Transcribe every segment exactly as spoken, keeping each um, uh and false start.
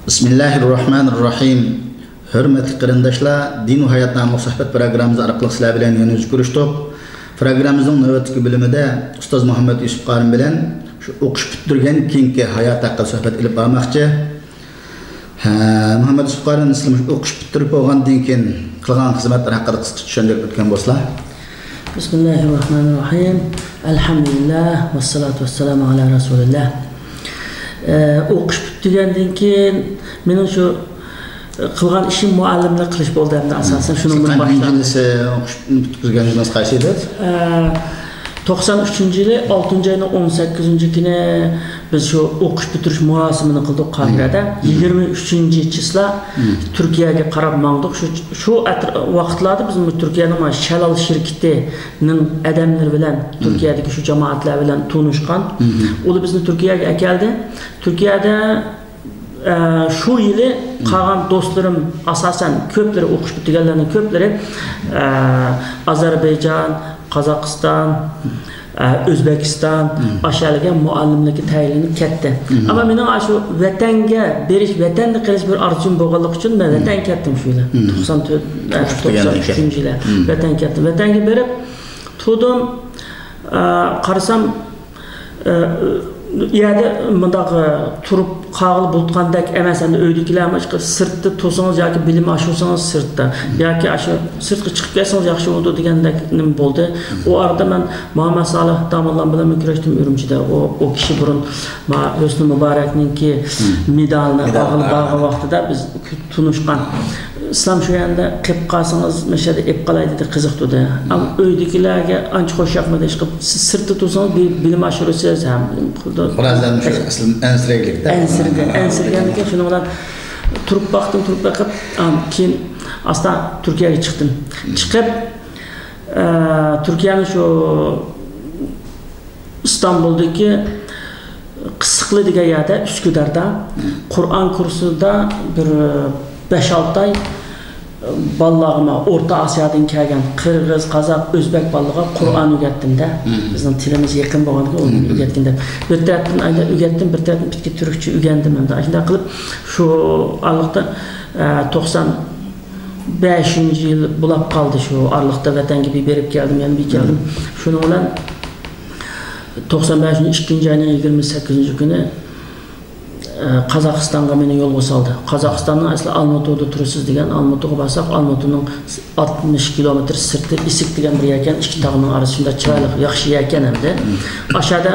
بىسمىللاھىررەھمانىررەھىم. ھۆرمەتلىك قېرىنداشلار، دىن ۋە ھايات ناملىق سۆھبەت پروگراممىمىز ئارقىلىق سىلەر بىلەن يەنە يۈز كۆرۈشتۇق. پروگراممىمىزنىڭ نۆۋەتتىكى بۆلۈمىدە ئۇستاز مۇھەممەد يۈسۈپ قارىم بىلەن شۇ ئوقۇش پۈتتۈرگەن كېيىنكى ھايات ھەققىدە سۆھبەت ئېلىپ بارماقچى. ھە، مۇھەممەد يۈسۈپ قارىم، سىلەر مۇشۇ ئوقۇش پۈتتۈرۈپ بولغاندىن كېيىن قىلغان خىزمەتلەر ھەققىدە قىسقىچە چۈشەندۈرۈپ ئۆتكەن بولسىلا. بىسمىللاھىررەھمانىررەھىم. ئەلھەمدۇلىللاھ، ۋەسسالاتۇ ۋەسسالامۇ ئەلا رەسۇلىللاھ. ئە، ئوقۇش پۈتتۈرگەندىن كېيىن مېنىڭ شۇ، ئە، قىلغان ئىشىم مۇئەللىملىك قىلىش بولدى ئەمدى ئاساسەن. شۇنىڭدىن قانچىنچى باشلاندى. يىلى ئوقۇش پۈتتۈرگەن يىلىڭىز قايسى ئىدى؟ ئە، توقسان ئۈچىنچى يىلى ئالتىنچى ئاينىڭ ئون سەككىزىنچى كۈنى بىز شۇ ئوقۇش پۈتتۈرۈش مۇراسىمىنى قىلدۇق قاھىرەدە. مم. يىگىرمە ئۈچىنچى چىسلا، مم، تۈركىيەگە قاراپ ماڭدۇق. شۇ، شۇ ئەتر-، ۋاقىتلاردا بىز تۈركىيەنىڭ مانا شەلال شىركىتىنىڭ ئادەملىرى بىلەن، مم، تۈركىيەدىكى شۇ جامائەتلەر بىلەن تونۇشقان. مم. ئۇلار بىزنى تۈركىيەگە ئەكەلدى. تۈركىيەدە ئە، شۇ يىلى قالغان دوستلىرىم، ئاساسەن، كۆپلىرى، ئوقۇش پۈتتۈرگەنلەرنىڭ كۆپلىرى، ئە، ئازەربەيجان، قازاقىستان، ئە، ئۆزبېكىستان، مم، ئاشۇ يەرلەرگە مۇئەللىملىككە تەيىنلىنىپ كەتتى. مم. ئەمما مېنىڭ ئاشۇ ۋەتەنگە بېرىش، ۋەتەندە قېلىش بىر ئارزۇيۇم بولغانلىقى ئۈچۈن مەن، مم، ۋەتەنگە كەتتىم شۇ يىلى. مم. توقسان تۆت، ئە، ئوقۇش پۈتتۈرگەندىن كېيىن. توقسان ئۈچىنچى يىلى، مم، ۋەتەنگە كەتتىم. ۋەتەنگە بېرىپ تۇردۇم. ئە، قارىسام، ئە، ئۇ يەردە مۇنداق، ئە، تۇرۇپ قالغىلى بولىدىغاندەك ئەمەس، ئەمدى ئۆيدىكىلەرمۇ ئىشقىلىپ سىرتتا تۇرسىڭىز ياكى بىلىم ئاشۇرسىڭىز سىرتتا، ياكى ئاشۇ سىرتقا چىقىپ كەتسىڭىز ياخشى بولىدۇ دېگەندەك نېمە بولدى. ئۇ ئارىدا مەن مۇھەممەد سالىھ داموللام بىلەنمۇ كۆرۈشتۈم ئۈرۈمچىدە. ئۇ، ئۇ كىشى بۇرۇن ما-، ھۆسنى مۇبارەكنىڭكى مېدالىنى ئالغىلى بارغان ۋاقتىدا بىز تونۇشقان. ئىسلام شۇ يەردە قېلىپ قالسىڭىز، مەن شۇ يەردە ئېلىپ قالاي دېدى، قىزىقتۇردى. ئەمما ئۆيدىكىلەرگە ئانچە خوش ياقمىدى. ئىشقىلىپ، سىز سىرتتا تۇرسىڭىز، بىر بىلىم ئاشۇرىسىز ھەم. خۇددى خۇراسان شۇ ئەسلى ئەنسىرەيلىك-دە. ئەنسىرىدى، ئەنسىرىگەندىكىن شۇنىڭ بىلەن تۇرۇپ باقتىم، تۇرۇپ بېقىپ، ئام، كېيىن ئاستا تۈركىيەگە چىقتىم. چىقىپ، ئە، تۈركىيەنىڭ شۇ ئىستانبۇلدىكى قىسىقلى دېگەن يەردە، ئۈسكۈداردا قۇرئان كۇرسىدا بىر بەش-ئالتە ئاي بالىلارغا، مانا، ئورتا ئاسىيادىن كەلگەن قىرغىز، قازاق، ئۆزبەك بالىلارغا قۇرئان ئۆگەتتىم-دە. بىزنىڭ تىلىمىز يېقىن بولغاندىكىن ئۇنى ئۆگەتكىن دەپ. بىر تەرەپتىن ئايدا ئۆگەتتىم، بىر تەرەپتىن پۈتكە تۈركچە ئۆگەندىم ئەمدى. ئاشۇنداق قىلىپ شۇ ئارىلىقتا، ئە، توقسان بەشىنچى يىل بولاپ قالدى، شۇ ئارىلىقتا ۋەتەنگە بىر بېرىپ كەلدىم، يەنە بىر كەلدىم. شۇنىڭ بىلەن توقسان بەشىنچى ئىككىنچى ئاينىڭ يىگىرمە سەككىزىنچى كۈنى، ئە، قازاقىستانغا مېنى يولغا سالدى. قازاقىستاننىڭ ئەسلى ئالمۇتىدا تۇرىسىز دېگەن، ئالمۇتىغا بارساق، ئالمۇتىنىڭ ئاتمىش كىلومېتىر سىرتى ئىسىك دېگەن بىر يەر ئىكەن، ئىككى تاغنىڭ ئارىسىدا، چىرايلىق، ياخشى يەر ئىكەن ئەمدى. ئاشۇ يەردە،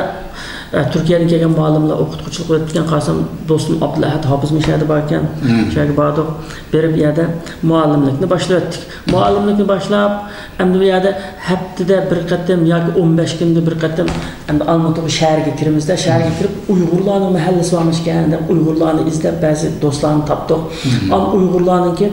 ئە، تۈركىيەدىن كەلگەن مۇئەللىملەر ئوقۇتقۇچىلىق قىلىۋېتىپتىكەن، قارىسام، دوستۇم ئابدۇلئەھەد ھاپىزمۇ شۇ يەردە بار ئىكەن. شۇ يەرگە باردۇق. بېرىپ، يەردە مۇئەللىملىكنى باشلىۋەتتىك. مۇئەللىملىكنى باشلاپ، ئەمدى بۇ يەردە ھەپتىدە بىر قېتىم ياكى ئون بەش كۈندە بىر قېتىم ئەمدى ئالمۇتىغا، شەھەرگە كىرىمىز-دە، شەھەرگە كىرىپ، ئۇيغۇرلارنىڭ مەھەللىسى بارمىكەن دەپ، ئۇيغۇرلارنى ئىزدەپ، بەزى دوستلارنى تاپتۇق. ئەمما ئۇيغۇرلارنىڭكى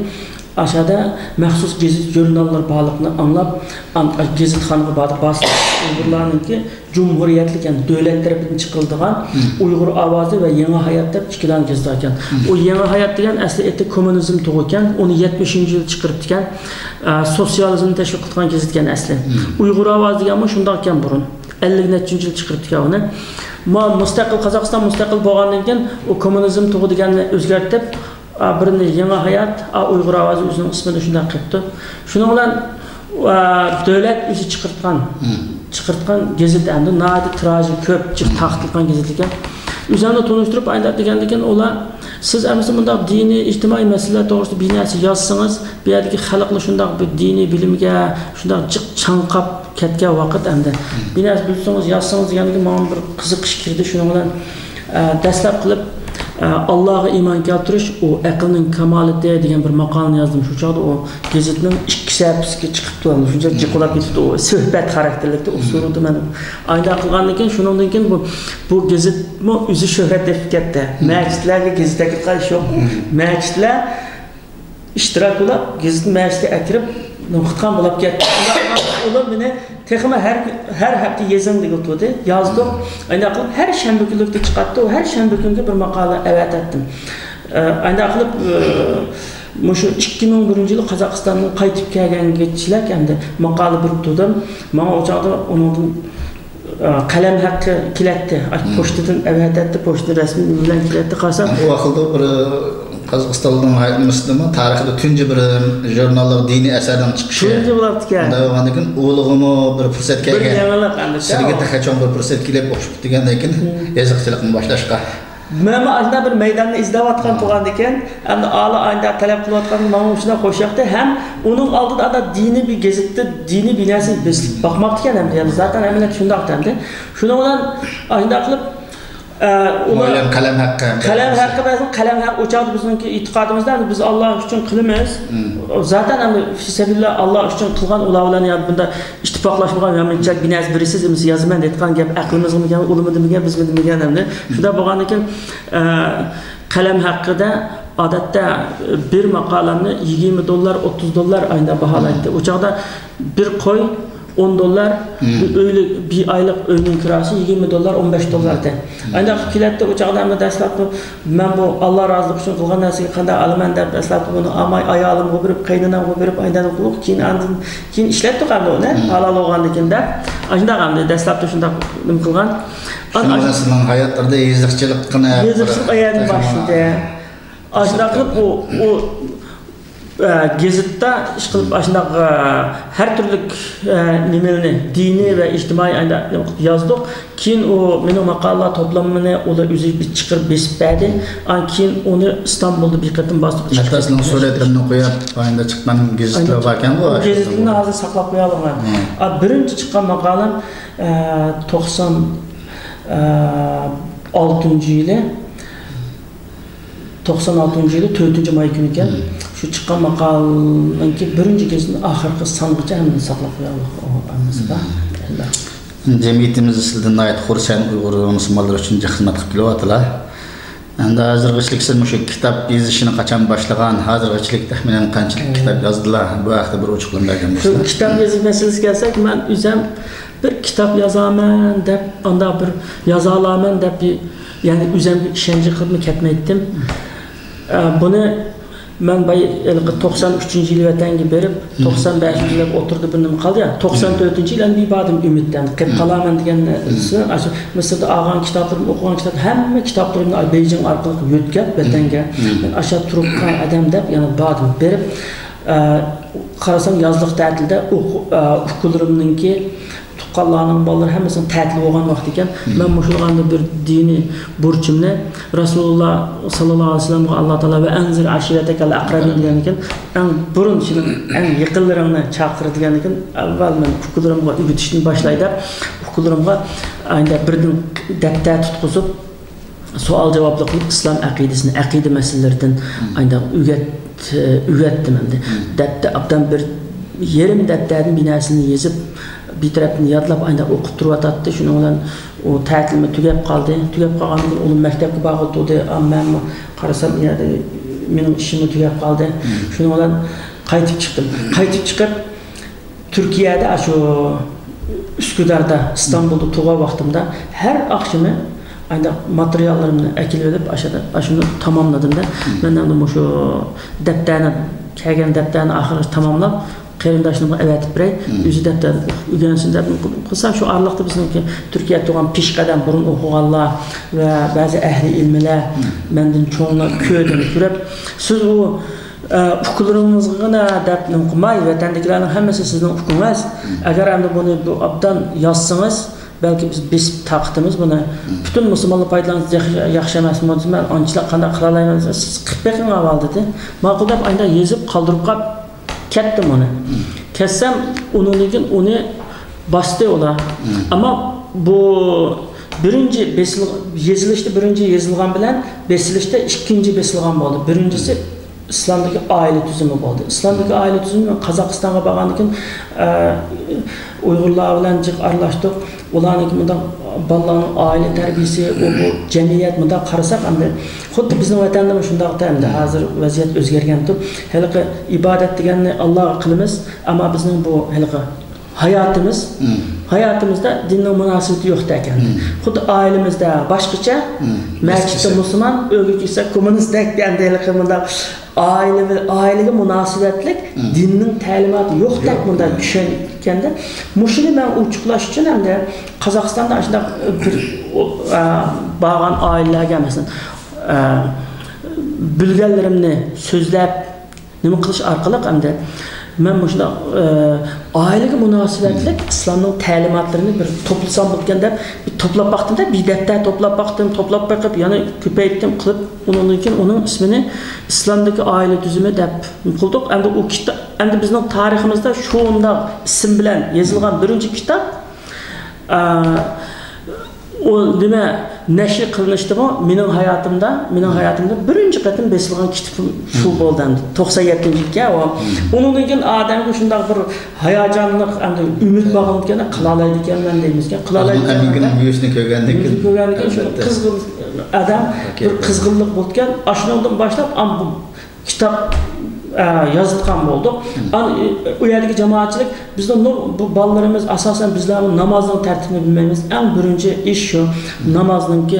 ئاشۇ يەردە مەخسۇس گېزىت ژۇرناللار بارلىقىنى ئاڭلاپ، ئان-، گېزىتخانىغا باردۇق. بارساق، ئۇيغۇرلارنىڭكى جۇمھۇرىيەتلىك، يەنى دۆلەت تەرىپىدىن چىقىرىلىدىغان ئۇيغۇر ئاۋازى ۋە يېڭى ھايات دەپ ئىككى دانە گېزىت باركەن. ئۇ يېڭى ھايات دېگەن ئەسلى ئېتى كوممۇنىزم تۇغى ئىكەن، ئۇنى يەتمىشىنچى يىلى چىقىرىپتىكەن. ئە، سوتسىيالىزمنى تەشۋىق قىلىدىغان گېزىت ئىكەن ئەسلى. ئۇيغۇر ئاۋازى دېگەنمۇ شۇنداق ئىكەن بۇرۇن. ئەللىك نەچچىنچى يىلى چىقىرىپتىكەن ئۇنى. ما-، مۇستەقىل، قازاقىستان مۇستەقىل بولغاندىن كېيىن ئۇ كوممۇنىزم تۇغى دېگەننى ئۆزگەرتىپ، ئا، بىرنى يېڭى ھايات، ئا، ئۇيغۇر ئاۋازى ئۆزىنىڭ ئىسمىنى شۇنداق قىپتۇ. شۇنىڭ بىلەن، ئا، دۆلەت ئۆزى چىقىرتقان، چىقىرتقان گېزىت ئەمدى ناھايىتى تىراژى كۆپ، جىق تارقىتىلغان گېزىت ئىكەن. ئۆزۈمنى تونۇشتۇرۇپ ئايلاپ دېگەندىكىن ئۇلار، سىز ئەمىسە مۇنداق دىنىي، ئىجتىمائىي مەسىلىلەر توغرىسىدا بىر نەرسە يازسىڭىز، بۇ يەردىكى خەلقنى شۇنداق بىر دىنىي بىلىمگە شۇنداق جىق چاڭقاپ كەتكەن ۋاقىت ئەمدى. بىر نەرسە بىلسىڭىز، يازسىڭىز دېگەندىكىن ماڭا بىر قىزىقىش كىردى. شۇنىڭ بىلەن، ئە، دەسلەپ قىلىپ، ئە، ئاللاغا ئىمان كەلتۈرۈش، ئۇ ئەقىلنىڭ كامالىتى دېگەن بىر ماقالىنى يازدىم. شۇ چاغدا ئۇ گېزىتنىڭ ئىككى سەھىپىسىگە چىقىپتۇ. شۇنچە جىقىلاپ كېتىپتۇ. ئۇ سۆھبەت خاراكتېرلىكتە، ئۇ سورىدى مەن. ئاينداق قىلغاندىن كېيىن، شۇنىڭدىن كېيىن بۇ، بۇ گېزىتمۇ ئۆزى شۆھرەت تېپىپ كەتتى. مەسچىتلەرگە گېزىت ئەكىرىپ قايسى يوق. مەسچىتلەر ئىشتىراك بولاپ، گېزىتنى مەسچىتكە ئەكىرىپ، نوقۇتخان بولاپ كەتتى. ئۇلار مېنى تېخىمۇ ھەر، ھەر ھەپتە يېزىڭ دېگىلى تۇردى. يازدۇق. ئانداق قىلىپ ھەر شەنبە كۈنلۈكتە چىقاتتى. ھەر شەنبە كۈنىگە بىر ماقالە ئەۋەتەتتىم. ئە، ئانداق قىلىپ، ئە، مۇشۇ ئىككى مىڭ بىرىنچى يىلى قازاقىستاندىن قايتىپ كەلگەنگىچىلىك ئەمدى ماقالە بېرىپ تۇردۇم. ماڭا ئۇ چاغدا ئۇنىڭدىن قەلەم ھەققى كېلەتتى. ئاي، پوچتىدىن ئەۋەتەتتى، پوچتا رەسمىي بىلەن كېلەتتى. قارىسام، ئۇ ۋاقىتتا بىر قازاقىستاننىڭ ھاياتىمىزدىمۇ تارىخىدا تۇنجى بىر ژۇرناللىق دىنىي ئەسەرنىڭ چىقىشى. تۇنجى بولاتتىكەن. ئۇنداق بولغاندىن كېيىن ئۇلىغىمۇ بىر پۇرسەت بىر كەلگەن. يېڭىلىق ئەمدى. سىلىگە تېخى چوڭ بىر پۇرسەت كېلىپ ئوخشىپتۇ دېگەندىن كېيىن يېزىقچىلىقنى باشلاشقا. مەنمۇ ئاشۇنداق بىر مەيداننى ئىزدەۋاتقان تۇرغاندىكىن، ئەمدى ئالىي ئايندا تەلەپ قىلىۋاتقان ماڭا شۇنداق خوش ياقتى. ھەم ئۇنىڭ ئالدىدا ئادا دىنىي بىر گېزىتتە دىنىي بىناسى بېسىلىپ باقماپتىكەن ئەمدى. يەنى زاتەن ئەمەلىيەتتە شۇنداق ئەمدى. شۇنىڭ بىلەن ئاشۇنداق قىلىپ، ئە، ئۇلار مۇئەللىم قەلەم ھەققى. قەلەم ھەققى بەرسۇن، قەلەم ھەققى ئۇ چاغدا بىزنىڭكى ئېتىقادىمىزدا ئەمدى بىز ئاللا ئۈچۈن قىلىمىز. زاتەن ئەمدى فىسەبىللا ئاللا ئۈچۈن قىلغان ئۇلار بىلەن يا بۇنداق ئىتتىپاقلاشمىغان يا مۇنچە بىنەس بىرسىز ئەمىسە يازىمەن دەيدىغان گەپ ئەقلىمىزغىمىكەن، ئۇلىمىدىمىكەن، بىزمىدىمىكەن ئەمدى. شۇنداق بولغاندىكىن، ئە، قەلەم ھەققىدە ئادەتتە بىر ماقالەمنى يىگىرمە دوللار، ئوتتۇز دوللار ئايدا باھالايتتى. ئۇ چاغدا بىر قوي ئون دوللار، بىر ئۆيلۈك، بىر ئايلىق ئۆينىڭ كىراسى يىگىرمە دوللار، ئون بەش دوللار ئىدى. ئانداق كېلەتتى، ئۇ چاغدا مەن دەسلەپتە، مەن بۇ ئاللا رازىلىقى ئۈچۈن قىلغان نەرسىگە قانداق ئالىمەن دەپ، دەسلەپتە بۇنى ئالماي، ئايالىمغا بېرىپ، قېينىنامغا بېرىپ، ئايدەم قىلىپ، كېيىن ئاندىن كېيىن ئىشلەتتۇق ئەمدى ئۇنى، ھالال بولغاندىن كېيىن دەپ. ئاشۇنداق ئەمدى دەسلەپتە شۇنداق نېمە قىلغان. شۇنىڭ بىلەن سىزنىڭ ھاياتلىرىدا يېزىقچىلىققا يېزىقچىلىق ئايەتنى باشلىدى. ئاشۇنداق قىلىپ ئۇ، ئۇ، ئە، گېزىتتا ئىشقىلىپ ئاشۇنداق، ئە، ھەر تۈرلۈك، ئە، نېمىلەرنى، دىنىي ۋە ئىجتىمائىي ئايدا يازدۇق. كېيىن ئۇ مېنىڭ ماقالىلەر توپلىمىنى ئۇلار ئۆزى بىر چىقىرىپ بېسىپ بەردى. ئاندىن كېيىن ئۇنى ئىستانبۇلدا بىر قېتىم باستۇق. ھەتتا سىزنىڭ سۈرەتلىرىنى قويۇپ، ئايدا چىققان گېزىتلەر باركەنغۇ، ئۇ گېزىتنى ھازىر ساقلاپ قويالىغان. ئا، بىرىنچى چىققان ماقالەم، ئە، توقسان، ئە، ئالتىنچى يىلى. توقسان ئالتىنچى يىلى تۆتىنچى ماي كۈنى ئىكەن. شۇ چىققان ماقالىنىڭكى بىرىنچى گېزىتىنى ئاخىرقى سانغىچە ھەممىنى ساقلاپ قويالىغان ئۇ ھەممىسىدە. جەمئىيىتىمىز سىلىدىن ناھايىتى خۇرسەن، ئۇيغۇر مۇسۇلمانلىرى ئۈچۈن خىزمەت قىلىپ كېلىۋاتىلا. ئەمدى ھازىرغىچىلىك سىز مۇشۇ كىتاب يېزىشنى قاچان باشلىغان، ھازىرغىچىلىك تەخمىنەن قانچىلىك كىتاب يازدىلا، بۇ ھەقتە بىر ئوچۇقلىما بەرگەن شۇ بولسىڭىز. كىتاب يېزىش مەسىلىسىگە كەلسەك، مەن ئۆزۈم بىر كىتاب يازامەن دەپ، ئانداق بىر يازالامەن دەپ، يەنى ئۆزۈمگە ئىشەنچ قىلىپمۇ كەتمەيتتىم. ئە، بۇنى مەن باي-، ھېلىقى توقسان ئۈچىنچى يىلى ۋەتەنگە بېرىپ، توقسان بەشىنچى يىلى ئوتتۇرىدا بىر نېمە قالدى يا، توقسان تۆتىنچى يىلى ئەمدى بىر بادىم ئۈمىدتە قېلىپ قالامەن دېگەن نەرسە. ئاشۇ مىسىردا ئالغان كىتابلىرىم، ئوقۇغان كىتاب، ھەممە كىتابلىرىمنى بېيجىڭ ئارقىلىق يۆتكەپ ۋەتەنگە، مەن ئاشۇ تۇرۇپ قالغان ئادەم دەپ يەنە بادىم بېرىپ، ئە، قارىسام يازلىق تەتىلدە ئۇ-، ئە، ئۇكىلىرىمنىڭكى تۇغقانلارنىڭ بالىلىرى ھەممىسىنىڭ تەتىلى بولغان ۋاقتى ئىكەن. مەن مۇشۇلارغا بىر دىنىي بۇرچۇمنى، رەسۇلۇللا ساللاللاھۇ ئەلەيھى ۋەسەللەمغا ئاللا تائالا «ۋە ئەنزىر ئەشىرەتەكەل ئەقرەبىن» دېگەندىكىن، ئەڭ بۇرۇن سېنىڭ ئەڭ يېقىنلىرىڭنى چاقىر دېگەندىكىن، ئەۋۋەل مەن ئۇكىلىرىمغا ئۆگىتىشتىن باشلاي دەپ، ئۇكىلىرىمغا ئايدا بىردىن دەپتەر تۇتقۇزۇپ، سوئال-جاۋابلىق قىلىپ، ئىسلام ئەقىدىسىنى، ئەقىدە مەسىلىلىرىدىن ئانداق ئۆگەت-، ئۆگەتتىم ئەمدى. دەپتە ئابدان بىر يېرىم دەپتەردىن بىر نەرسىنى يېزىپ، بىر تەرەپتىن يادلاپ، ئانداق ئوقۇپ تۇرۇۋاتاتتى. شۇنىڭ بىلەن ئۇ تەتىلمۇ تۇگەپ قالدى. تۇگەپ قالغاندىن كېيىن ئۇلار مەكتەپكە بارغىلى تۇردى. ئا، مەنمۇ قارىسام، يەنە مېنىڭ ئىشىممۇ تۈگەپ قالدى. شۇنىڭ بىلەن قايتىپ چىقتىم. قايتىپ چىقىپ، تۈركىيەدە، ئاشۇ ئۈسكۈداردا، ئىستانبۇلدا تۇرغان ۋاقتىمدا ھەر ئاخشىمى ئانداق ماتېرىياللىرىمنى ئەكېلىۋېلىپ، ئاشۇ، ئاشۇنى تاماملىدىم-دە. مەن ئەمدى مۇشۇ دەپتەرنى، كەلگەن دەپتەرنى ئاخىرى تاماملاپ، قېرىنداشلىرىمغا ئەۋەتىپ بېرەي، ئۆزى دەپتەردىن ئوقۇپ ئۆگەنسۇن دەپ قىلسام، شۇ ئارىلىقتا بىزنىڭكى تۈركىيەدە تۇرغان پېشقەدەم، بۇرۇن ئوقۇغانلار ۋە بەزى ئەھلى ئىلمىلەر، مەندىن چوڭلار كۆردۈم، كۆرۈپ، سىز ئۇ ئە، ئۇكىلىرىڭىزغىنا دەپ نېمە قىلماي، ۋەتەندىكىلەرنىڭ ھەممىسى سىزنىڭ ئۇكىڭىز. ئەگەر ئەمدى بۇنى بۇ ئابدان يازسىڭىز، بەلكى بىز بېسىپ تارقىتىمىز بۇنى. پۈتۈن مۇسۇلمانلار پايدىلانسا ياخشى، ياخشى ئەمەسمۇ دېسە، مەن ئانچىلىك قانداق قىلالايمەن دېسە، سىز قىلىپ بېقىڭ ئاۋۋال دېدى. ماقۇل دەپ ئانداق يېزىپ قالدۇرۇپ قاپ كەتتىم ئۇنى. كەتسەم، ئۇنىڭدىن كېيىن ئۇنى باستى ئۇلار. ئەمما بۇ بىرىنچى بېسىل-، يېزىلىشتا بىرىنچى يېزىلغان بىلەن بېسىلىشتا ئىككىنچى بېسىلغان بولدى. بىرىنچىسى ئىسلامدىكى ئائىلە تۈزۈمى بولدى. ئىسلامدىكى ئائىلە تۈزۈمى، مەن قازاقىستانغا بارغاندىن كېيىن، ئە، ئۇيغۇرلار بىلەن جىق ئارىلاشتۇق. ئۇلارنىڭكى مۇنداق بالىلارنىڭ ئائىلە تەربىيىسى، ئۇ، بۇ جەمئىيەت مۇنداق قارىساق، ئەمدى خۇددى بىزنىڭ ۋەتەندىمۇ شۇنداق ئەمدى ھازىر ۋەزىيەت ئۆزگەرگەنتۇ. ھېلىقى ئىبادەت دېگەننى ئاللاغا قىلىمىز، ئەمما بىزنىڭ بۇ ھېلىقى ھاياتىمىز، ھاياتىمىزدا دىننىڭ مۇناسىۋىتى يوقتەك ئەمدى. خۇددى ئائىلىمىزدە باشقىچە، مەسچىتتە مۇسۇلمان، ئۆيگە كەلسەك كوممۇنىستەك دېگەندەك مۇنداق ئائىلە، ئائىلىگە مۇناسىۋەتلىك دىننىڭ تەلىماتى يوقتەك مۇنداق چۈشەنگەندە، مۇشۇنى مەن ئوچۇقلاش ئۈچۈن ئەمدى قازاقىستاندا ئاشۇنداق بىر، ئا، بارغان ئائىلىلەرگە، مەسىلەن، ئا، بىلگەنلىرىمنى سۆزلەپ، نېمە قىلىش ئارقىلىق ئەمدى مەن مۇشۇنداق، ئە، ئائىلىگە مۇناسىۋەتلىك ئىسلامنىڭ تەلىماتلىرىنى بىر توپلىسام بولىدىكەن دەپ، بىر توپلاپ باقتىم-دە، بىر دەپتەر توپلاپ باقتىم، توپلاپ بېقىپ، يەنە كۆپەيتتىم قىلىپ، ئۇنىڭدىن كېيىن ئۇنىڭ ئىسمىنى ئىسلامدىكى ئائىلە تۈزۈمى دەپ قىلدۇق. ئەمدى ئۇ كىتا-، ئەمدى بىزنىڭ تارىخىمىزدا شۇنداق ئىسىم بىلەن يېزىلغان بىرىنچى كىتاب، ئە، ئۇ نېمە، نەشر قىلىنىشتىمۇ مېنىڭ ھاياتىمدا، مېنىڭ ھاياتىمدا بىرىنچى قېتىم بېسىلغان كىتابىم شۇ بولدى ئەمدى. توقسان يەتتىنچى يىلكەن ئۇ. ئۇنىڭدىن كېيىن ئادەمگە شۇنداق بىر ھاياجانلىق، ئەمدى ئۈمىد باغلىنىدىكەن، قىلالايدىكەنمەن دەيمىزكەن، قىلالايدىكەنمەن. ئەمگىكىنىڭ مېۋىسىنى كۆرگەندىن كېيىن، كۆرگەندىن كېيىن شۇ قىزغىن ئادەم بىر قىزغىنلىق بولىدىكەن. ئاشۇنىڭدىن باشلاپ، ئام بۇ كىتاب، ئە، يازىدىغان بولدۇق. ئان-، ئۇ يەردىكى جامائەتچىلىك، بىزنىڭ نۇر-، بۇ بالىلىرىمىز ئاساسەن بىزلەرمۇ نامازنىڭ تەرتىپىنى بىلمەيمىز. ئەڭ بىرىنچى ئىش شۇ، نامازنىڭكى،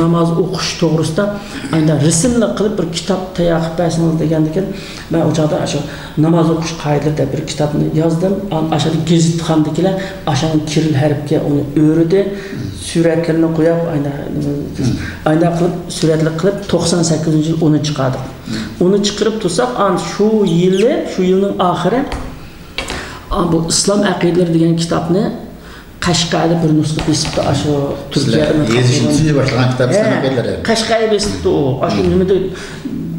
ناماز ئوقۇش توغرىسىدا ئايدا رەسىملىك قىلىپ بىر كىتاب تەييار قىلىپ بەرسىڭىز دېگەندىكىن، مەن ئۇ چاغدا شۇ ناماز ئوقۇش قائىدىلىرى دەپ بىر كىتابنى يازدىم. ئان-، ئاشۇ گېزىتخانىدىكىلەر ئاشۇنىڭ كىرىل ھەرپكە ئۇنى ئۆرۈدى، سۈرەتلىرىنى قويۇپ، ئايدا، ئايدا قىلىپ، سۈرەتلىك قىلىپ، توقسان سەككىزىنچى يىل ئۇنى چىقاردۇق. ئۇنى چىقىرىپ تۇرساق، ئان شۇ يىلى، شۇ يىلنىڭ ئاخىرى، ئان بۇ ئىسلام ئەقىدىلىرى دېگەن كىتابنى قەشقەردە بىر نۇسخا بېسىپتۇ، ئاشۇ تۈركىيەدە. سىلەر يېزىشنى تۈزۈپ باشلىغان كىتاب، ھە، ئىسلام ئەقىدىلىرى. قەشقەردە بېسىپتۇ ئۇ. ئاشۇ نېمىدە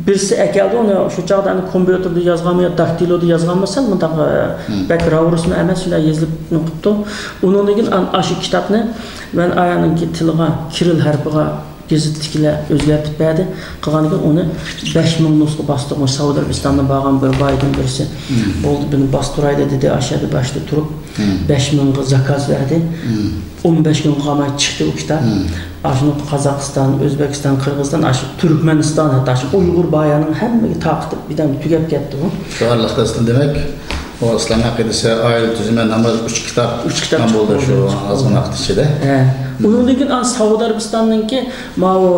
بىرسى ئەكەلدى ئۇنى، شۇ چاغدا ئەنە كومپيۇتېردا يازغانمۇ يا داكتىلودا يازغانمۇ سەل مۇنداق، بەك راۋۇرۇسمۇ ئەمەس، شۇنداق يېزىلىپ نېمە قىپتۇ. ئۇنىڭدىن كېيىن ئان-، ئاشۇ كىتابنى مەن ئايانىڭكى تىلىغا، كىرىل ھەرپىگە گېزىتتىكىلەر ئۆزگەرتىپ بەردى. قىلغاندىن كېيىن ئۇنى بەش مىڭ نۇسخا باستۇق. مۇشۇ سەئۇدى ئەرەبىستاندىن بارغان بىر بايدىن بىرسى، بولدى، بۇنى باستۇرايلى دېدى. ئاشۇ يەردە باشتا تۇرۇپ، بەش مىڭغا زاكاز بەردى. ئون بەش كۈن قالماي چىقتى ئۇ كىتاب. ئاشۇنى قازاقىستان، ئۆزبېكىستان، قىرغىزىستان، ئاشۇ تۈركمەنىستان، ھەتتا ئاشۇ ئۇيغۇر بايانىڭ ھەممىگە تارقىتىپ، بىردەم تۈگەپ كەتتى ئۇ. شۇ ئارىلىقتا سىلەر دېمەك، ئۇ ئىسلام ئەقىدىسى، ئائىلە تۈزۈمى، ناماز، ئۈچ كىتاب، ئۈچ كىتاب چىققان بولدى شۇ ئازغىنە ۋاقىت ئىچىدە. ھە. ئۇنىڭدىن كېيىن ئان سەئۇدى ئەرەبىستاننىڭكى ماۋۇ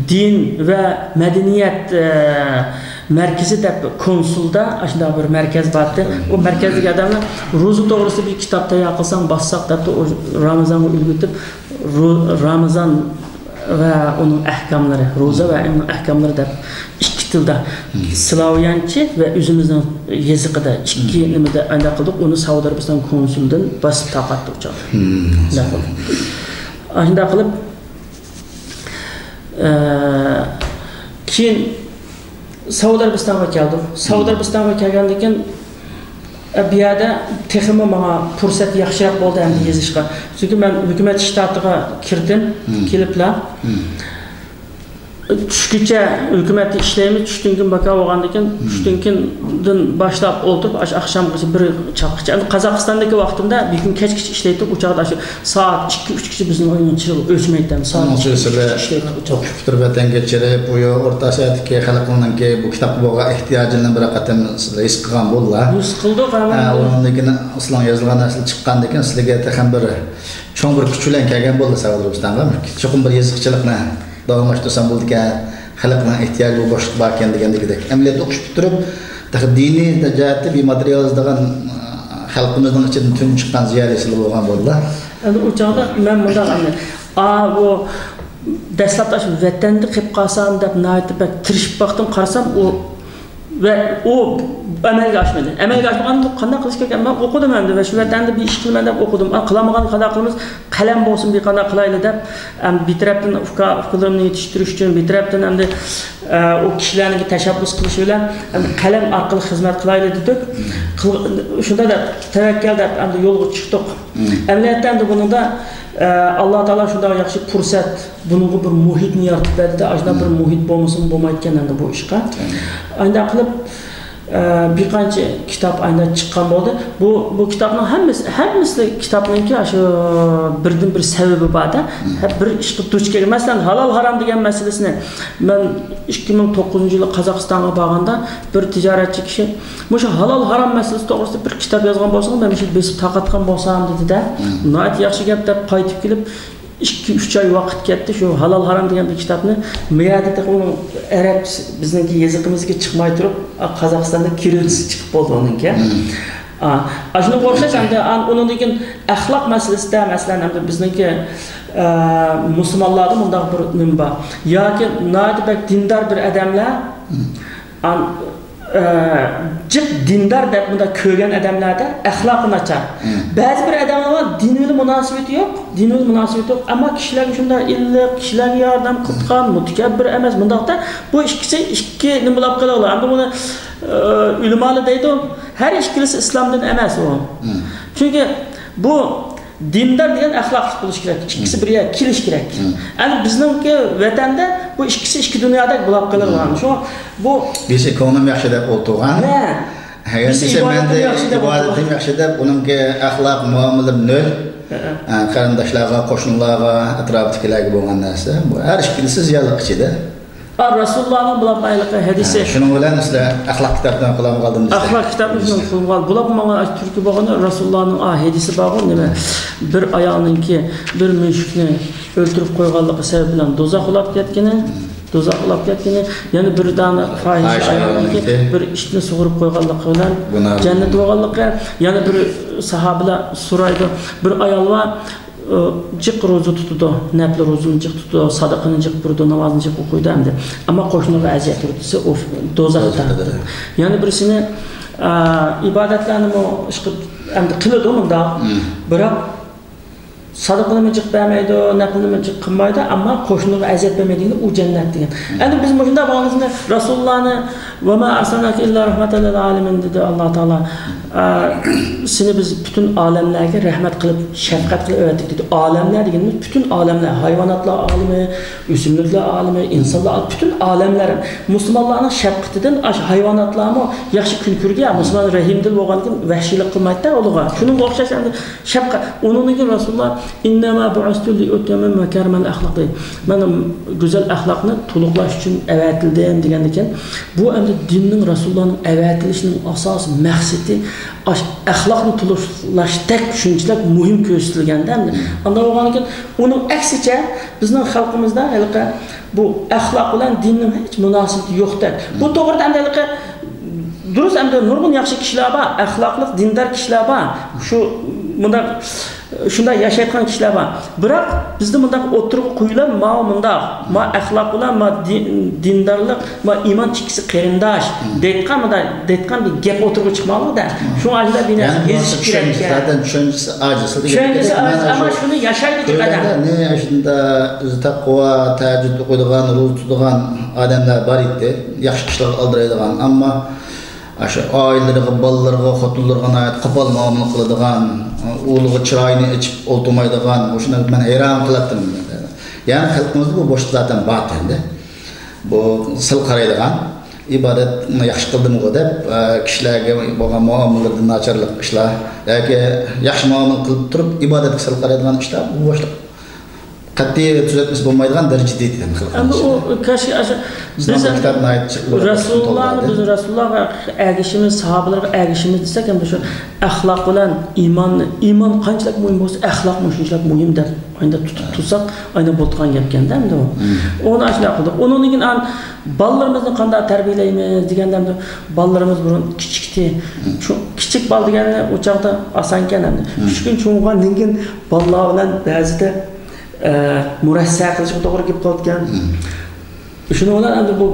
دىن ۋە مەدەنىيەت، ئە، مەركىزى دەپ كونسۇلدا ئاشۇنداق بىر مەركەز بارتى. ئۇ مەركەزدىكى ئادەملەر روزا توغرىسىدا بىر كىتاب تەييار قىلساڭ، باسساق دەپتۇ، ئۇ رامىزانغا ئۈلگۈتۈپ، رو-، رامىزان ۋە ئۇنىڭ ئەھكاملىرى، روزا ۋە ئۇنىڭ ئەھكاملىرى دەپ ئىككى تىلدا، سلاۋيانچە ۋە ئۆزىمىزنىڭ يېزىقىدا ئىككى نېمىدە ئانداق قىلدۇق. ئۇنى سەئۇدى ئەرەبىستان كونسۇلىدىن باسىپ تارقاتتى ئۇ چاغدا. شۇنداق قىلدۇق. ئاشۇنداق قىلىپ، ئە، كېيىن سەئۇدى ئەرەبىستانغا كەلدۇق. سەئۇدى ئەرەبىستانغا كەلگەندىن كېيىن، ئە، بۇ يەردە تېخىمۇ ماڭا پۇرسەت ياخشىراق بولدى ئەمدى يېزىشقا. چۈنكى مەن ھۆكۈمەت شتاتىغا كىردىم، كېلىپلا. چۈشكىچە ھۆكۈمەتتە ئىشلەيمىز، چۈشتىن كېيىن باكا بولغاندىن كېيىن، چۈشتىن كېيىندىن باشلاپ ئولتۇرۇپ، ئاشۇ ئاخشامغىچە بىر چاققىچە. ئەمدى قازاقىستاندىكى ۋاقتىمدا بۈگۈن كەچكىچە ئىشلەيتتۇق، ئۇ چاغدا ئاشۇ سائەت ئىككى، ئۈچكىچە بىزنىڭ ئۆينىڭ چىرىغى ئۆچمەيتتى، سائەت ئىككى، ئۈچكىچە ئىشلەيتتۇق ئۇ چاغدا. ئوقۇش پۈتتۈرۈپ ۋەتەنگە چىرىپ، بۇ يەر ئورتا ئاسىيادىكى خەلقنىڭكى بۇ كىتابقا بولغان ئېھتىياجىنى بىر قېتىم سىلەر ھېس قىلغان بولدىلا. ھېس قىلدۇق، ھە، ئۇنىڭدىن كېيىن سىلەرنىڭ يازغان نەرسىلەر چىققاندىن كېيىن سىلەرگە تېخىمۇ بىر چوڭ بىر كۈچ بىلەن كەلگەن بولدى سەئۇدى ئەرەبىستانغا. چوقۇم بىر يېزىقچىلىقنى داۋاملاشتۇرسام بولىدىكەن، خەلقنىڭ ئېھتىياجى بۇ بوشلۇق باركەن دېگەندىكىدەك. ئەمەلىيەتتە ئوقۇش پۈتتۈرۈپ، تېخى دىنىي جەھەتتە بىر ماتېرىيال يازىدىغان، ئە، خەلقىمىزنىڭ ئىچىدىن تۈنۈگۈن چىققان زىيالىي سىلەر بولغان بولدىلا. ئەمدى ئۇ چاغدا مەن مۇنداق ئەمدى، ئا، بۇ دەسلەپتە ئاشۇ ۋەتەندە قېلىپ قالسام دەپ ناھايىتى بەك تىرىشىپ باقتىم، قارىسام ئۇ ۋە ئۇ ئەمەلگە ئاشمىدى. ئەمەلگە ئاشمىغاندا قانداق قىلىش كېرەك؟ مەن ئوقۇدۇم ئەمدى ۋە شۇ ۋەتەندە بىر ئىش قىلىمەن دەپ ئوقۇدۇم. ئا، قىلالمىغاندا قانداق قىلىمىز؟ قەلەم بولسۇن، بىر قانداق قىلايلى دەپ، ئەم، بىر تەرەپتىن ئۇكا، ئۇكىلىرىمنى يېتىشتۈرۈش ئۈچۈن، بىر تەرەپتىن ئەمدى، ئە، ئۇ كىشىلەرنىڭكى تەشەببۇس قىلىشى بىلەن ئەمدى قەلەم ئارقىلىق خىزمەت قىلايلى دېدۇق. قىل-، شۇنداق دەپ، تەۋەككەل دەپ ئەمدى يولغا چىقتۇق. ئەمەلىيەتتە ئەمدى بۇنىڭدا، ئە، ئاللا تائالا شۇنداق ياخشى پۇرسەت، بۇنىڭغا بىر مۇھىتنى يارىتىپ بەردى-دە، ئاشۇنداق بىر مۇھىت بولمىسىمۇ بولمايدىكەن ئەمدى بۇ ئىشقا. ئانداق قىلىپ، ئە، بىر قانچە كىتاب ئاينا چىققان بولدى. بۇ، بۇ كىتابنىڭ ھەممىسى، ھەممىسى كىتابنىڭكى ئاشۇ بىردىن بىر سەۋەبى بار-دە. ھە، بىر ئىشقا دۇچ كەلگەن. مەسىلەن، ھالال ھارام دېگەن مەسىلىسىنى مەن ئىككى مىڭ توققۇزىنچى يىلى قازاقىستانغا بارغاندا بىر تىجارەتچى كىشى مۇشۇ ھالال ھارام مەسىلىسى توغرىسىدا بىر كىتاب يازغان بولسىڭىز، مەن مۇشۇ بېسىپ تارقاتقان بولسام دېدى-دە. ناھايىتى ياخشى گەپ دەپ قايتىپ كېلىپ، ئىككى، ئۈچ ئاي ۋاقىت كەتتى، شۇ ھالال ھارام دېگەن بىر كىتابنى مۇ يەردە تېخى ئۇنىڭ ئەرەب، بىزنىڭكى يېزىقىمىزغا چىقماي تۇرۇپ، قازاقىستاندا كىرىلىتسا چىقىپ بولدى ئۇنىڭكى. ئا، ئاشۇنىڭغا ئوخشاش ئەمدى ئان-، ئۇنىڭدىن كېيىن ئەخلاق مەسىلىسىدە، مەسىلەن، ئەمدى بىزنىڭكى، ئە، مۇسۇلمانلاردا مۇنداق بىر نېمە بار. ياكى ناھايىتى بەك دىندار بىر ئادەملەر، ئان-، ئە، جىق دىندار دەپ مۇنداق كۆرگەن ئادەملەردە ئەخلاقى ناچار. بەزى بىر ئادەملەر بار، دىن بىلەن مۇناسىۋىتى يوق، دىن بىلەن مۇناسىۋىتى يوق، ئەمما كىشىلەرگە شۇنداق ئىللىق، كىشىلەرگە ياردەم قىلىدىغان، مۇتەكەببىر ئەمەس، مۇنداقتا بۇ ئىككىسى ئىككى نېمە بولۇپ قالىدۇ. ئەمدى بۇنى، ئە، ئۆلىمالار دەيدۇ، ھەر ئىككىلىسى ئىسلامدىن ئەمەس ئۇ. چۈنكى بۇ دىندار دېگەن ئەخلاقلىق بولۇش كېرەك. ئىككىسى بىر يەرگە كېلىش كېرەك. ئەمدى بىزنىڭكى ۋەتەندە بۇ ئىككىسى ئىككى دۇنيادەك بولاپ قېلىۋالغان. شۇڭا بۇ بىرسى كۆڭلۈم ياخشى دەپ ئولتۇرغان. ھە. ھە، بىرسى بىرسى ئىبادىتىم مەندە ياخشى دەپ ئولتۇرغان. ئىبادىتىم ياخشى دەپ، ئۇنىڭكى ئەخلاق مۇئامىلىلىرى نۆل. ھە. ھە، قېرىنداشلارغا، قوشنىلارغا، ئەتراپتىكىلەرگە بولغان نەرسە. بۇ ھەر ئىككىلىسى زىيانلىق ئىچىدە. ئا، رەسۇلۇللانىڭ بۇلار بايلىقى ھەدىسى. ھە، شۇنىڭ بىلەن سىلەر ئەخلاق كىتابىنى قولۇمغا ئالدىم دېسە. ئەخلاق كىتابىنى قولۇمغا ئالدىم. بۇلار ماڭا تۈركى بولغان رەسۇلۇللانىڭ، ئا، ھەدىسى بارغۇ، نېمە، بىر ئايالنىڭكى بىر مۈشۈكنى ئۆلتۈرۈپ قويغانلىقى سەۋەبى بىلەن دوزاخ ئۇلاپ كەتكىنى، دوزاخ ئۇلاپ كەتكىنى، يەنە بىر دانە پاھىشە پاھىشە ئايالنىڭكى ئايالنىڭكى بىر ئىتنى سۇغۇرۇپ قويغانلىقى بىلەن گۇناھ. جەننەت بولغانلىقى، يەنە بىر ساھابىلەر سورايدۇ، بىر ئايال بار، ئۇ جىق روزا تۇتىدۇ، نەپلى روزىنى جىق تۇتىدۇ، سادىقىنى جىق بېرىدۇ، نامازنى جىق ئوقۇيدۇ ئەمدى. ئەمما قوشنىغا ئەزىيەت بېرىدۇ دېسە، ئۇ دوزاختا. دوزاختا. يەنە بىرسىنى، ئا، ئىبادەتلەرنىمۇ ئىشقىلىپ ئەمدى قىلىدۇ مۇنداق. بىراق سادىقىنىمۇ جىق بەرمەيدۇ، نەپلىنىمۇ جىق قىلمايدۇ، ئەمما قوشنىغا ئەزىيەت بەرمەيدىغىنى ئۇ جەننەت دېگەن. ئەمدى بىز مۇشۇنداق بولغاندا رەسۇلۇللانى، «ۋەما ئەرسەلناكە ئىللا رەھمەتەن لىل ئالەمىن» دېدى ئاللا تائالا. ئە، سېنى بىز پۈتۈن ئالەملەرگە رەھمەت قىلىپ، شەپقەت قىلىپ ئەۋەتتۇق دېدى. ئالەملەر دېگىنىمىز پۈتۈن ئالەملەر، ھايۋاناتلار ئالىمى، ئۆسۈملۈكلەر ئالىمى، ئىنسانلار ئالىمى، پۈتۈن ئالەملەر. مۇسۇلمانلارنىڭ شەپقىتىدىن ئاشۇ ھايۋاناتلارمۇ ياخشى كۈن كۆردى يا، مۇسۇلمان رەھىمدىل بولغاندىكىن ۋەھشىيلىك قىلمايتتى ئۇلىغا. شۇنىڭغا ئوخشاش ئەمدى شەپقەت. ئۇنىڭدىن كېيىن رەسۇلۇللا، «ئىننەما بۇئىستۇ لىئۇتەممىمە مەكارىمەل ئەخلاق» دەيدۇ. مەن گۈزەل ئەخلاقنى تولۇقلاش ئۈچۈن ئەۋەتىلدىم دېگەندىكىن، بۇ ئەمدى دىننىڭ، رەسۇلۇللانىڭ ئەۋەتىلىشىنىڭ ئاساسىي مەقسىتى ئاش-، ئەخلاقنى تولۇقلاشتەك شۇنچىلىك مۇھىم كۆرسىتىلگەندە ئەمدى. ئانداق بولغاندىكىن، ئۇنىڭ ئەكسىچە بىزنىڭ خەلقىمىزدە ھېلىقى بۇ ئەخلاق بىلەن دىننىڭ ھېچ مۇناسىۋىتى يوقتەك. بۇ توغرىدا ئەمدى ھېلىقى دۇرۇس، ئەمدى نۇرغۇن ياخشى كىشىلەر بار، ئەخلاقلىق، دىندار كىشىلەر بار. شۇ مۇنداق، شۇنداق ياشايدىغان كىشىلەر بار. بىراق بىزدە مۇنداق ئوتتۇرىغا قويۇلۇپ، ماۋۇ مۇنداق، ما ئەخلاق بىلەن ما دىن، دىندارلىق، ما ئىمان ئىككىسى قېرىنداش دەيدىغان، مۇنداق دەيدىغان بىر گەپ ئوتتۇرىغا چىقماغاندا. شۇڭا ئاشۇنداق بىر نەرسە يېزىش كېرەك. زادەن چۈشەنچىسى ئاجىز. چۈشەنچىسى ئاجىز، ئەمما شۇنى ياشايدۇ ئادەم. كۆرگەندە، نى، شۇنداق ئۆزى تەقۋا، تەھەججۇد ئوقۇيدىغان، روزا تۇتىدىغان ئادەملەر بار ئىدى. ياخشى ئىشلارغا ئالدىرايدىغان. ئەمما ئاشۇ ئائىلىلىرىگە، بالىلىرىغا، خوتۇنلىرىغا ناھايىتى قوپال مۇئامىلە قىلىدىغان، ئۇلىغا چىرايىنى ئېچىپ ئولتۇرمايدىغان، مۇشۇنى مەن ھەيران قېلاتتىم. يەنى خەلقىمىزدە بۇ بوشلۇق زادەن بار ئەمدى. بۇ سىل قارايدىغان، ئىبادەتنى ياخشى قىلدىمغۇ دەپ، ئە، كىشىلەرگە بولغان مۇئامىلىلىرىدە ناچارلىق ئىشلار ياكى ياخشى مۇئامىلە قىلىپ تۇرۇپ ئىبادەتكە سىل قارايدىغان ئىشلار بۇ بوشلۇق. قەتئىي تۈزەتمىسە بولمايدىغان دەرىجىدە دېدىم خەلقىمىز ئەمدى ئۇ ئىچىدە. كاشكى ئاشۇ بىز بىز ئەمدى كىتاب ناھايىتى جىق بولۇپ رەسۇلۇللانى، توپلالدى. بىز رەسۇلۇللاغا ئەگىشىمىز، ساھابىلارغا ئەگىشىمىز دېسەك، ئەمدى شۇ ئەخلاق بىلەن ئىماننى، ئىمان قانچىلىك مۇھىم بولسا، ئەخلاقمۇ شۇنچىلىك مۇھىم دەپ ئاينىدا تۇتۇپ تۇرساق، ئاينىدا بولىدىغان گەپكەندە ئەمدى ئۇ. ئۇنى ئاشۇنداق قىلدۇق. ئۇنىڭدىن كېيىن ئان-، بالىلىرىمىزنى قانداق تەربىيەلەيمىز دېگەندە ئەمدى بالىلىرىمىز بۇرۇن كىچىكتى. چوڭ-، كىچىك بالا دېگەننى ئۇ چاغدا ئاسانكەن ئەمدى. ئۈچ كۈن چوڭ بولغاندىن كېيىن بالىلار بىلەن بەزىدە ئە، مۇرەسسە قىلىشقا توغرا كېلىپ قالىدىكەن. شۇنىڭ بىلەن ئەمدى بۇ،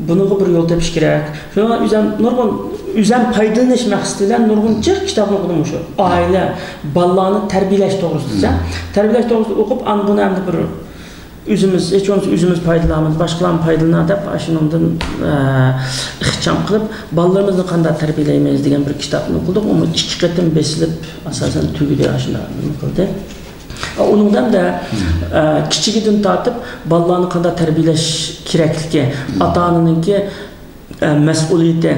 بۇنىڭغا بىر يول تېپىش كېرەك. شۇنىڭ بىلەن ئۆزۈم نۇرغۇن، ئۆزۈم پايدىلىنىش مەقسىتى بىلەن نۇرغۇن جىق كىتابنى ئوقۇدۇم مۇشۇ. ئائىلە، بالىلارنى تەربىيەلەش توغرىسىدا. تەربىيەلەش توغرىسىدا ئوقۇپ، ئاندىن بۇنى ئەمدى بىر ئۆزىمىز، ھېچ بولمىسا ئۆزىمىز پايدىلىنىمىز، باشقىلارمۇ پايدىلىنار دەپ، ئاشۇنىڭدىن، ئە، ئىخچام قىلىپ، بالىلىرىمىزنى قانداق تەربىيەلەيمىز دېگەن بىر كىتابنى ئوقۇدۇق. ئۇمۇ ئىككى قېتىم بېسىلىپ، ئاساسەن تۈگىدى، ئاشۇنداق نېمە قىلدى. ئۇنىڭدا ھەمدە، ئە، كىچىكىدىن تارتىپ بالىلارنى قانداق تەربىيەلەش كېرەكلىكى، ئاتا-ئانىنىڭكى، ئە، مەسئۇلىيىتى،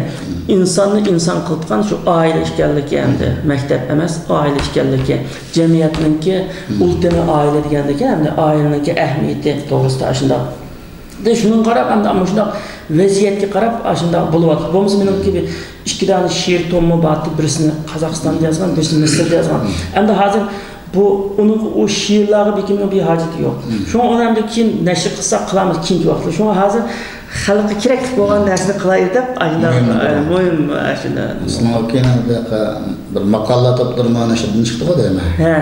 ئىنساننى ئىنسان قىلىدىغان شۇ ئائىلە ئىكەنلىكى، ئەمدى مەكتەپ ئەمەس، ئائىلە ئىكەنلىكى، جەمئىيەتنىڭكى ئۇلتىمى ئائىلە دېگەندىكى، ئەمدى ئائىلىنىڭكى ئەھمىيىتى توغرىسىدا ئاشۇنداق. دە شۇنىڭغا قاراپ، ئەمدى مۇشۇنداق ۋەزىيەتكە قاراپ ئاشۇنداق بولۇۋاتىدۇ. بولمىسا مېنىڭكى بىر ئىككى دانە شېئىر تومۇم بارتى، بىرسىنى قازاقىستاندا يازغان، بىرسىنى مىسىردا يازغان. ئەمدى ھازىر بۇ، ئۇنىڭ، ئۇ شېئىرلارغا بېكىنمىنىڭ بىر ھاجىتى يوق. شۇڭا ئۇنى ئەمدى كېيىن نەشر قىلساق قىلارمىز، كېيىنكى ۋاقىتتا. شۇڭا ھازىر خەلققە كېرەكلىك بولغان نەرسىنى قىلايلى دەپ، ئاشۇنداق، مۇھىم ئە، مۇھىم، ئە، شۇنى. شۇنىڭ كېيىن بىر، بىر ماقالىلەر توپلىمى نەشردىن چىقتىغۇ دەيمەن. ھە،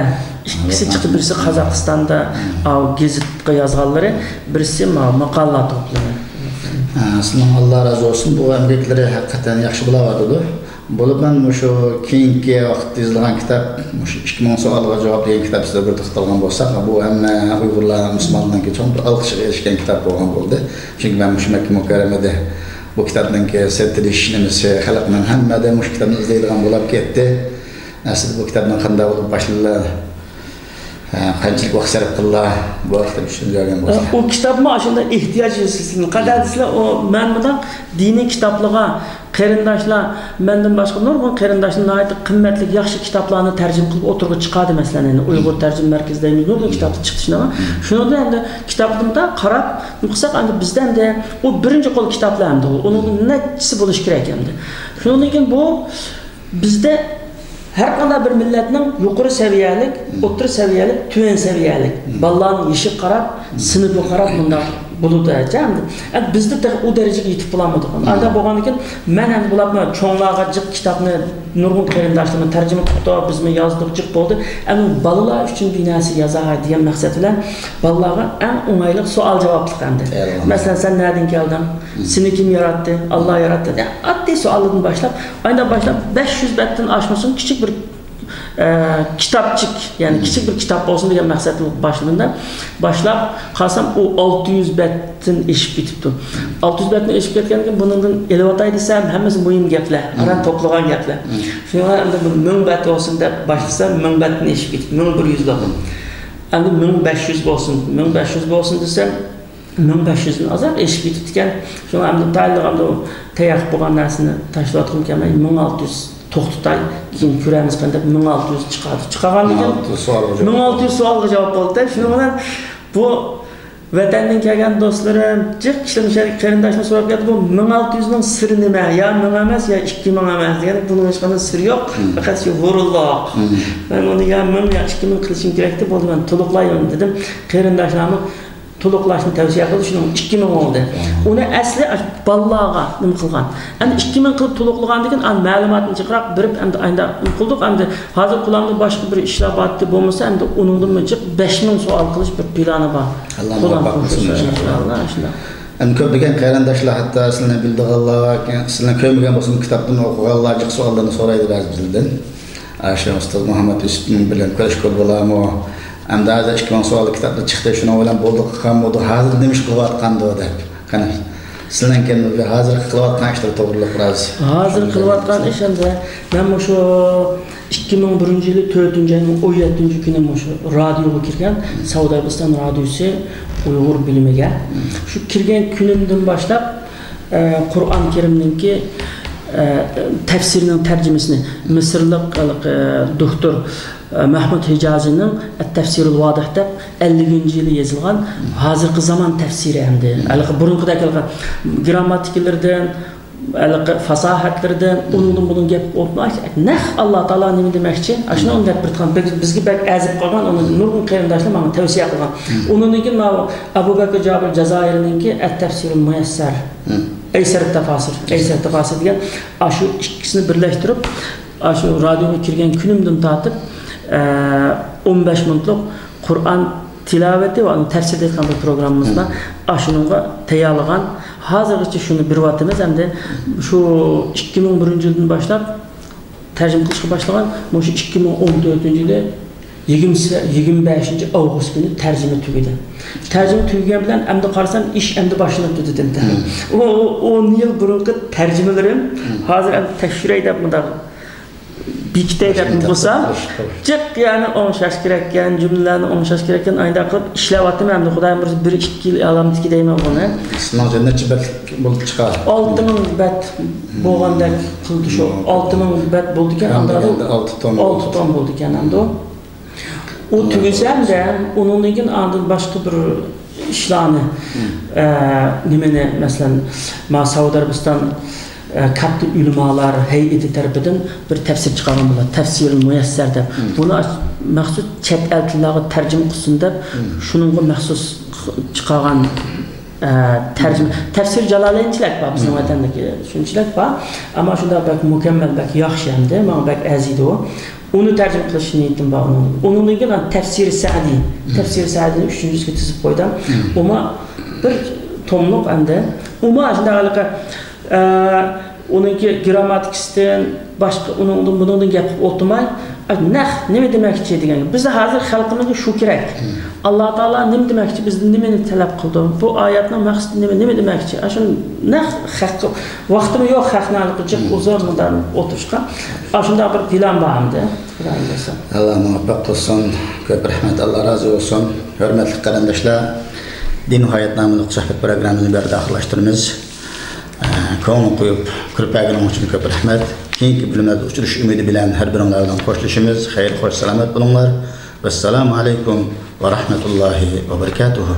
ئىككىسى چىقتى، بىرسى قازاقىستاندا، ئاۋۇ گېزىتقا يازغانلىرى، بىرسى ما-، ماقالىلەر توپلىمى. ھە، سىزنىڭ ئاللا رازى بولسۇن، بۇ ئەمگەكلىرى ھەقىقەتەن ياخشى بولاۋاتىدۇ. بولۇپ مەن مۇشۇ كېيىنكى ۋاقىتتا يېزىلغان كىتاب، مۇشۇ ئىككى مىڭ سوئالغا جاۋاب دېگەن كىتاب سىزلەر بىر توختالغان بولساق، بۇ ھەممە ئۇيغۇرلار، مۇسۇلمانلارنىڭكى چوڭ بىر ئالقىشقا ئېرىشكەن كىتاب بولغان بولدى. چۈنكى مەن مۇشۇ مەككە مۇكەررەمىدە بۇ كىتابنىڭكى سېتىلىش نېمىسى، خەلقنىڭ ھەممە ئادەم مۇشۇ كىتابنى ئىزدەيدىغان بولاپ كەتتى. ئەسلىدە بۇ كىتابنى قانداق بولۇپ باشلىدىلا، ھە، قانچىلىك ۋاقىت سەرپ قىلدىلا، بۇ ھەقتە بىر چۈشەنچە بەرگەن بولسا. ئۇ كىتابمۇ ئاشۇنداق ئېھتىياج يۈزىسىدىن. قەدەر دېسىلە، ئۇ مەن بۇنداق دىنىي كىتابلىرىغا قېرىنداشلار، مەندىن باشقا نۇرغۇن قېرىنداشلار ناھايىتى قىممەتلىك، ياخشى كىتابلارنى تەرجىمە قىلىپ ئوتتۇرىغا چىقاردى، مەسىلەن، يەنە ئۇيغۇر تەرجىمە مەركىزى دەيمىز، نۇرغۇن كىتابلار چىقتى شۇنداقمۇ. شۇنىڭدىن ئەمدى كىتابنى مۇنداق قاراپ، نېمە قىلساق، ئەمدى بىزدە ئەمدى ئۇ بىرىنچى قول كىتابلار ئەمدى ئۇ. ئۇنىڭدىن نەچچىسى بولۇشى كېرەك ئەمدى. شۇنىڭدىن كېيىن بۇ بىزدە ھەر قانداق بىر مىللەتنىڭ يۇقىرى سەۋىيەلىك، ئوتتۇرا سەۋىيەلىك، تۆۋەن سەۋىيەلىك بالىلارنىڭ يېشىغا قاراپ، سىنىپىغا قاراپ مۇنداق بولىدۇ، ئەمدى. ئەمدى بىزدە تېخى ئۇ دەرىجىگە يېتىپ بولالمىدۇق. ئانداق بولغاندىن كېيىن مەن ئەمدى بۇلارنى چوڭلارغا جىق كىتابنى نۇرغۇن قېرىنداشلىرىمىز تەرجىمە قىپتۇ، بىزمۇ يازدۇق، جىق بولدى. ئەمدى بالىلار ئۈچۈن بىر نەرسە يازاي دېگەن مەقسەت بىلەن بالىلارغا ئەڭ ئوڭايلىق سوئال جاۋابلىق ئەمدى. مەسىلەن، سەن نەدىن كەلدىڭ؟ سېنى كىم ياراتتى؟ ئاللا ياراتتى. يا، ئاددىي سوئاللاردىن باشلاپ، ئايدا باشلاپ بەش يۈز بەتتىن ئاشمىسۇن، كىچىك بىر، ئە، كىتابچىك، يەنى كىچىك بىر كىتاب بولسۇن دېگەن مەقسەت بىلەن باشلىدىم. باشلاپ قارىسام، ئۇ ئالتە يۈز بەتتىن ئېشىپ كېتىپتۇ. ئالتە يۈز بەتتىن ئېشىپ كەتكەندىن كېيىن بۇنىڭدىن ئېلىۋاتاي دېسەم، ھەممىسى مۇھىم گەپلەر، ئاران توپلىغان گەپلەر. شۇڭا ئەمدى بۇ مىڭ بەت بولسۇن دەپ باشلىسام، مىڭ بەتتىن ئېشىپ كېتىپتۇ، مىڭ بىر يۈز بولدى. ئەمدى مىڭ بەش يۈز بولسۇن، مىڭ بەش يۈز بولسۇن دېسەم، مىڭ بەش يۈزدىن ئازراق ئېشىپ كېتىپتىكەن. شۇڭا ئەمدى تەييارلىغاندا تەييار قىلىپ بولغان نەرسىنى تاشلاۋاتقۇم كەلمەي، مىڭ ئالتە يۈز توختىتاي، كېيىن كۆرەرمىز قېنى دەپ، مىڭ ئالتە يۈز چىقاردى. چىقارغاندىن كېيىن مىڭ ئالتە يۈز سوئالغا جاۋاب بولدى. شۇنىڭ بىلەن بۇ ۋەتەندىن كەلگەن دوستلىرىم، جىق كىشىلەر، مۇشۇ قېرىنداشلار سوراپ كەلدى، بۇ مىڭ ئالتە يۈزنىڭ سىرى نېمە؟ يا مىڭ ئەمەس، يا ئىككى مىڭ ئەمەس دېگەن، بۇنىڭ ھېچقانداق سىرى يوق. فەقەت شۇ ھۇرۇنلۇق. مەن ئۇنى يا مىڭ، يا ئىككى مىڭ قىلىشىم كېرەكتى، بولدى، مەن تولۇقلايمەن دېدىم. قېرىنداشلارمۇ تولۇقلاشنى تەۋسىيە قىلدى، شۇنىڭ ئىككى مىڭ بولدى. ئۇنى ئەسلى ئاشۇ بالىلارغا نېمە قىلغان. ئەمدى ئىككى مىڭ قىلىپ تولۇقلىغاندىن كېيىن، ئەمدى مەلۇماتنى جىقراق بېرىپ، ئەمدى ئايدا نېمە قىلدۇق، ئەمدى ھازىر قولۇمدا باشقا بىر ئىشلار بارتى، بولمىسا ئەمدى ئۇنىڭدىنمۇ جىق بەش مىڭ سوئال قىلىش بىر پىلانى بار. ئاللا مۇۋەپپەق قىلسۇن، ئىنشاللا. ئىنشاللا، شۇنداق. ئەمدى كۆپلىگەن قېرىنداشلار، ھەتتا سىلىنى بىلىدىغانلار، سىلىنى كۆرمىگەن بولسىمۇ، كىتابتىن ئوقۇغانلار جىق سوئاللارنى سورايدۇ بەزى بىزدىن. ئاشۇ ئۇستاز مۇھەممەد يۈسۈپنىڭ بىلەن كۆرۈشكىلى بولامۇ؟ ئەمدى ھازىر ئىككى مىڭ سوئاللىق كىتابتا چىقتى، شۇنىڭ بىلەن بولدى قىلغانمىدۇ، ھازىر نېمە ئىش قىلىۋاتقاندۇ دەپ. قېنى، سىلەرنىڭكى ھازىر قىلىۋاتقان ئىشلار توغرىلىق بىراز. ھازىر قىلىۋاتقان ئىش ئەمدى، مەن مۇشۇ ئىككى مىڭ بىرىنچى يىلى تۆتىنچى ئاينىڭ ئون يەتتىنچى كۈنى مۇشۇ رادىيوغا كىرگەن، سەئۇدى ئەرەبىستان رادىيوسى ئۇيغۇر بۆلۈمىگە. شۇ كىرگەن كۈنۈمدىن باشلاپ، ئە، قۇرئان كەرىمنىڭكى، ئە، تەپسىرىنىڭ تەرجىمىسىنى مىسىرلىق ھېلىقى دوكتور، ئە، مەھمۇد ھىجازىنىڭ ئەت-تەفسىرۇل ۋادىھ دەپ ئەللىكىنچى يىلى يېزىلغان ھازىرقى زامان تەپسىرى ئەمدى. ھېلىقى بۇرۇنقىدەك ھېلىقى گرامماتىكىلىرىدىن، ھېلىقى فاساھەتلىرىدىن، ئۇنىڭدىن بۇنىڭ گەپ ئوتماس، نەق ئاللا تائالا نېمە دېمەكچى؟ ئاشۇنى ئۇنى دەپ بېرىدىغان، بىز-، بىزگە بەك ئەزىپ قالغان، ئۇنى نۇرغۇن قېرىنداشلار ماڭا تەۋسىيە قىلغان. ئۇنىڭدىن كېيىن ماۋۇ ئەبۇ بەكرى جابىر جازائىرىنىڭكى ئەت-تەفسىرۇل مۇيەسسەر، ئەيسەر تەپاسىر، ئەيسەر تەپاسىر دېگەن، ئاشۇ ئىككىسىنى بىرلەشتۈرۈپ، ئاشۇ رادىيوغا كىرگەن كۈنۈمدىن تارتىپ، ئە، ئون بەش مىنۇتلۇق قۇرئان تىلاۋىتى ۋە ئۇنى تەپسىر دەيدىغان بىر پروگراممىمىز بار. ئاشۇنىڭغا تەييارلىغان، ھازىرغىچە شۇنى بېرىۋاتىمىز. ئەمدى شۇ ئىككى مىڭ بىرىنچى يىلدىن باشلاپ تەرجىمە قىلىشقا باشلىغان، مۇشۇ ئىككى مىڭ ئون تۆتىنچى يىلى يىگىرمە، يىگىرمە بەشىنچى ئاۋغۇست كۈنى تەرجىمە تۈگىدى. تەرجىمە تۈگىگەن بىلەن ئەمدى قارىسام، ئىش ئەمدى باشلىنىپتۇ دېدىم. ئۇ، ئۇ ئون يىل بۇرۇنقى تەرجىمىلىرىم ھازىر ئەمدى تەكشۈرەي دەپ مۇنداق بېكىتەي دەپ بولسا، جىق يەنى ئوڭشاش كېرەككەن، جۈملىلەرنى ئوڭشاش كېرەككەن، ئاينداق قىلىپ ئىشلەۋاتىمەن ئەمدى، خۇدايىم بۇيرۇسا بىر ئىككى يىل ئالامتىكى دەيمەن بۇنى. سىنىڭ نەچچە بەتلىك بولۇپ چىقار؟ ئالتە مىڭ بەت بولغاندەك قىلدى شۇ. ئالتە مىڭ بەت بولدىكەن، ئەمدى ئالتە توم. ئالتە توم بولدىكەن ئەمدى. ئۇ تۈگىسەمدە، ئۇنىڭدىن كېيىن ئاندىن باشقا بىر ئىشلارنى، ئە، نېمىنى، مەسىلەن، ما سەئۇدى ئەرەبىستان، ئە، كاتتا ئۆلىمالار ھەيئىتى تەرىپىدىن بىر تەپسىر چىقارغان بولىدۇ، تەفسىرۇل مۇيەسسەر دەپ. بۇنى مەخسۇس چەت ئەل تىللارغا تەرجىمە قىلسۇن دەپ، شۇنىڭغا مەخسۇس چىقارغان، ئە، تەرجىمە. تەفسىر جالالەينچىلەك بار، بىزنىڭ ۋەتەندىكى شۇنچىلىك بار. ئەمما شۇنداق بەك مۇكەممەل، بەك ياخشى ئەمدى، ماڭا بەك ئەرزىيدۇ ئۇ. ئۇنى تەرجىمە قىلىش نىيىتىم بار ئۇنىڭ. ئۇنىڭدىن كېيىن تەپسىرى سەئدى. تەپسىرى سەئدىنى ئۈچىنچى جۈزگە تىزىپ قويدۇم. ئۇما بىر توملۇق ئەمدى. ئۇما شۇنداق ھېلىقى، ئە، ئۇنىڭكى گرامماتىكىسىدىن باشقا ئۇنىڭدىن بۇنىڭدىن گەپ قىلىپ ئولتۇرماي، ئە، نەق نېمە دېمەكچى دېگەن. بىزدە ھازىر خەلقىمىزگە شۇ كېرەك. ئاللا تائالا نېمە دېمەكچى، بىزدىن نېمىنى تەلەپ قىلىدۇ؟ بۇ ئايەتنىڭ مەقسىتى نېمە، نېمە دېمەكچى؟ ئاشۇ نەق خەق، ۋاقتىمۇ يوق خەقنى ھېلىقى جىق ئۇزۇن مۇددەت ئولتۇرۇشقا. ئاشۇنداق بىر پىلان بار ئەمدى. خۇدايىم بۇيرۇسا. ئاللا مۇۋەپپەق قىلسۇن. كۆپ رەھمەت، ئاللا رازى بولسۇن. ھۆرمەتلىك قېرىنداشلار، دىن ھايات ناملىق سۆھبەت پروگراممىمىزنى بۇ يەردە ئاخىرلاشتۇرىمىز. ئە، كۆڭۈل قويۇپ كۆرۈپ بەرگىنىڭىز ئۈچۈن كۆپ رەھمەت. كېيىنكى بۆلۈملەردە ئۇچرىشىش ئۈمىدى بىلەن ھەر بىرىڭلار بىلەن خوشلىشىمىز. خەير، خوش، سالامەت بولۇڭلار. ۋەسسالامۇ ئەلەيكۇم ۋە رەھمەتۇللاھى ۋە بەرىكاتۇھۇ.